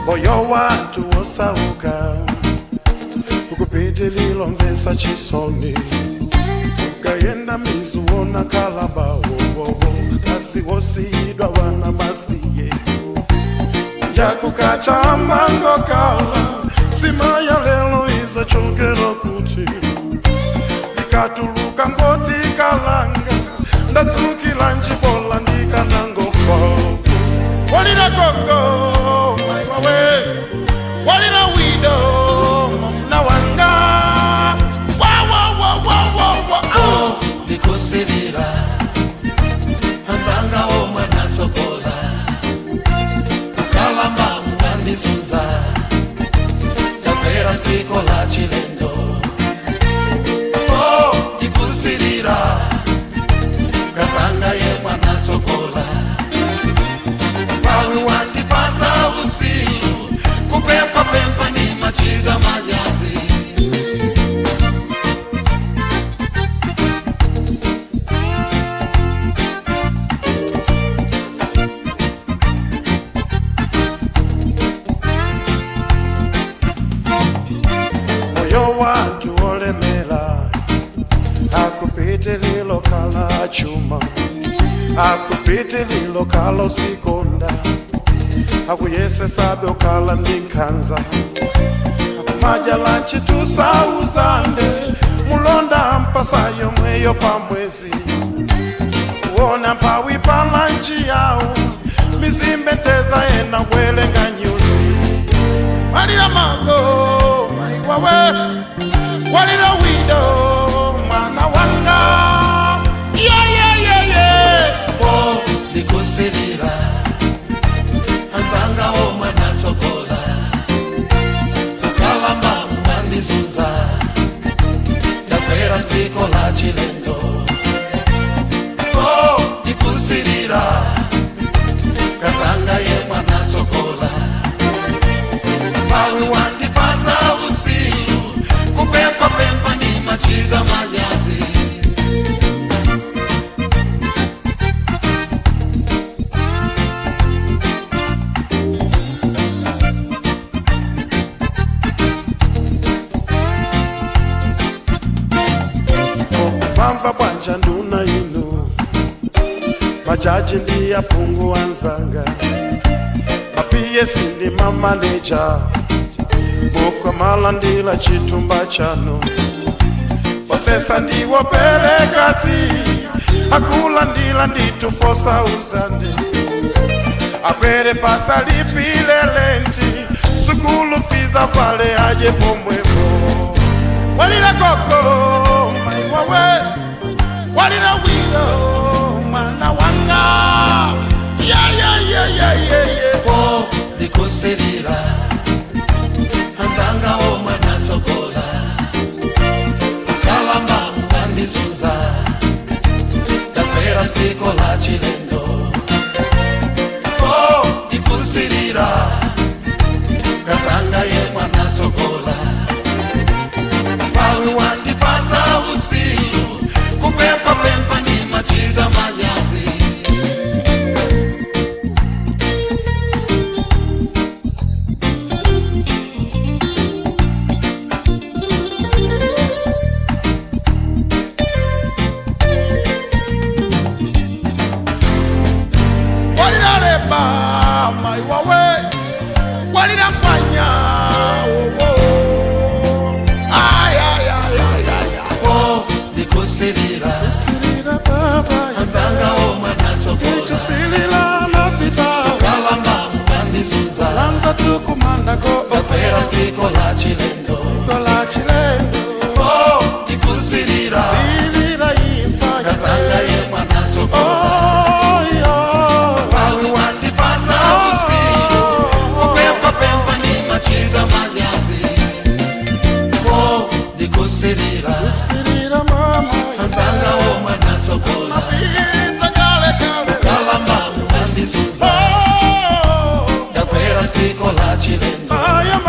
Moyo wanthu wosauka ukupitilila mvesa chisoni, ukayenda mizuona kalaba wowowo kasi wosiyidwa wana masiye njakukacha mango kala sima ya lelo izachokera kuti ndikatuluka ngoti kalanga ndatsukila njibola ndikanangofa walira gogo maiwawe walira wido mamna wanga wa wa wa wa wa wa oh. Ndikusilira anzanga omwe nasokola ukalamba mukandizunza ndapera mdziko la chilendo. Oh, ndikusilira kazanga ye mwana sokola pawi wandipasa usilu kupempapempa ni machita manyazi. Moyo wanthu olemera akupitililo kala chuma, akupitililo kala usikonda, akuyesesabe okhala ndi nkhanza, akumadya lanchi 2000 mulonda mpasa yomweyo pamwezi kuona mphawi pa lanchi yawo mizimbeteza ena kuwelenga nyuzi walira mago maiwawe walira wido mwana wanga yeyeyeye. Oh, ndikusilira anzanga omwe nasokola ukalamba mukandizunza ndapera mdziko la chilendo. Oh, ndikusilira kazanga ye mwana sokola pawi wandipasa usilu kupempapempa ni machita manyazi. Okupamva bwanja nduna inu majaji ndi aphungu anzanga ma PS ndi mamaneja mukamalandila chitumba chanu osesa ndiwoperekati akulandila nditu 4000 akwere pasalipile lenti sukulu fiza vale aje pomwepo walira koko maiwawe walira wilo mwana wanga yeyeyeyeyeye. Oh, ndikusilira anzanga omwe nasokola ukalamba mukandizunza ndapera mdziko la chilendo. Oh, ndikusilira kazanga ye mwana sokola pawi wandipasa usilu kupempapempa ni machita manyazi. Walira leba maiwawe walira kwanya wowo ayayayayaya. Oh, ndikusilira Silila baba anzanga omwe nasokola ichisilila napita ukalamba mukandizunza lanza tukumandako ndapera mdziko la chilendo. kola chilendo. Oh, ndikusilira silila imfa kazanga ye mwana sokola Oh, yo. pawi wandipasa usiku kupempapempa ni machita manyazi. Oh, ndikusilira Silila mama anzanga omwe nasokola pita kale kale ukalamba mukandizunza Oh, ndapera mdziko la chilendo. aya.